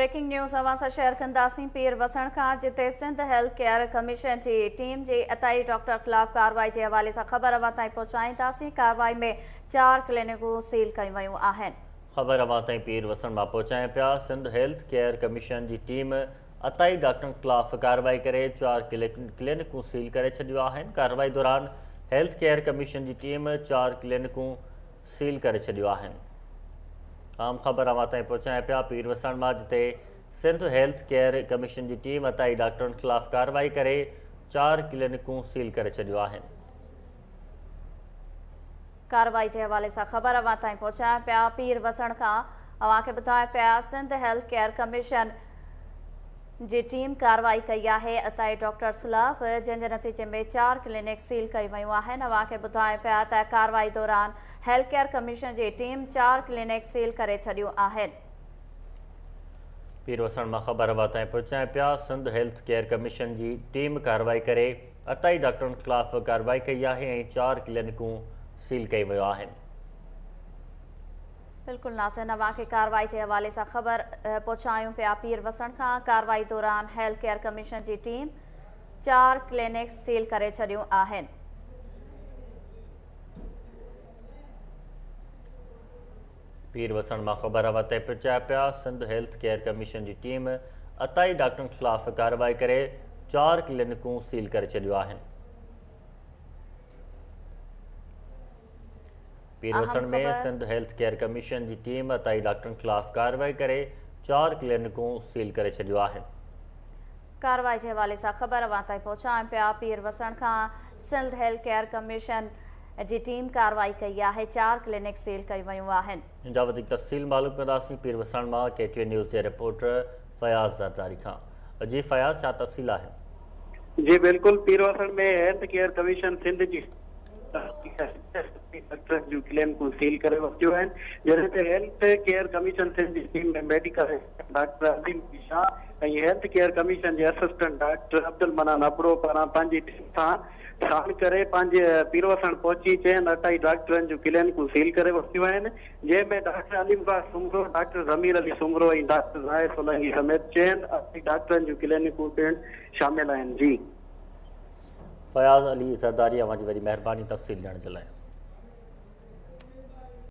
Breaking news اوهان سان share ڪنداسين پير وسڻ کان، جتي سنڌ هيلٿ ڪيئر ڪميشن جي ٽيم جي عطائي ڊاڪٽر خلاف ڪارروائي جي حوالي سان خبر اوهان تائين پهچائينداسين. ڪارروائي ۾ 4 ڪلينڪون سيل ڪيون ويون آهن. خبر اوهان تائين پير وسڻ مان پهچايون پيا. سنڌ هيلٿ ڪيئر ڪميشن جي ٽيم عطائي ڊاڪٽرن خلاف ڪارروائي ڪري 4 ڪلينڪون سيل ڪري ڇڏيون آهن. ڪارروائي دوران هيلٿ ڪيئر ڪميشن جي ٽيم 4 ڪلينڪون سيل ڪري ڇڏيون آهن. اهم خبر اوهان تائين پهچايان پيا پير وسڻ مان، جتي سنڌ هيلٿ ڪيئر ڪميشن جي ٽيم عطائي ڊاڪٽرن خلاف ڪارروائي ڪري 4 ڪلينڪون سيل ڪري ڇڏيون آهن. ڪارروائي جي حوالي سان خبر اوهان تائين پهچايان پيا پير وسڻ کان، اوهان کي ٻڌايان پيا سنڌ هيلٿ ڪيئر ڪميشن جي ٽيم ڪارروائي ڪئي آهي عطائي ڊاڪٽرز خلاف، جنهن جي نتيجي ۾ 4 ڪلينڪ سيل ڪيون ويون آهن. اوهان کي ٻڌايون پيا ته ڪارروائي دوران هيلٿ ڪيئر ڪميشن جي ٽيم 4 ڪلينڪ سيل ڪري ڇڏيون آهن. پير وسڻ مان خبر اوهان تائين پهچايون پيا، سنڌ هيلٿ ڪيئر ڪميشن جي ٽيم ڪارروائي ڪري عطائي ڊاڪٽرن خلاف ڪارروائي ڪئي آهي ۽ 4 ڪلينڪون سيل ڪيون ويون آهن. بلڪل ناظرين اوهان کي ڪارروائي جي حوالي سان خبر پهچايون پيا پير وسڻ کان، ڪارروائي دوران هيلٿ ڪيئر ڪميشن جي ٽيم 4 ڪلينڪس سيل ڪري ڇڏيون آهن. پير وسڻ مان خبر اوهان تائين پهچايا پيا، سنڌ هيلٿ ڪيئر ڪميشن جي ٽيم عطائي ڊاڪٽرن خلاف ڪارروائي ڪري 4 ڪلينڪون سيل ڪري ڇڏيون آهن. پير وسڻ ۾ سنڌ هيلٿ ڪيئر ڪميشن جي ٽيم عطائي ڊاڪٽرن خلاف ڪارروائي ڪري 4 ڪلينڪون سيل ڪري ڇڏيون آهن. ڪارروائي جي حوالي سان خبر اوهان تائين پهچايون پيا پير وسڻ کان سنڌ هيلٿ ڪيئر ڪميشن جي ٽيم ڪارروائي ڪئي آهي، 4 ڪلينڪ سيل ڪيون ويون آهن. ان جا وڌيڪ تفصيل معلوم ڪنداسين پير وسڻ مان ڪي ٽي اين نيوز جي رپورٽر فياض زرداري کان. جي فياض ڇا تفصيل آهن؟ جي بلڪل پير وسڻ ۾ هيلٿ ڪيئر ڪميشن سنڌ جي ڊاڪٽرن جون ڪلينڪون سيل ڪري ورتيون آهن، جڏهن ته هيلٿ ڪيئر ڪميشن سنڌ جي team ۾ medical doctor Azeem Ali Shah ۽ health care commission جي اسسٽنٽ ڊاڪٽر عبدالمنان ابڙو پاران پنهنجي ٽيم سان ساڻ ڪري پنهنجي پيروسڻ پهچي چئن اٽائي ڊاڪٽرن جون ڪلينڪون سيل ڪري ورتيون آهن، جنهن ۾ ڊاڪٽر علي مراد سومرو، ڊاڪٽر ضمير علي سومرو ۽ ڊاڪٽر زاهد سولنگي سميت چئن اٽائي ڊاڪٽرن جون ڪلينڪون پڻ شامل آهن. جي. فياض علي زرداري اوهان جي وڏي مهرباني تفصيل ڏيڻ جي لاء.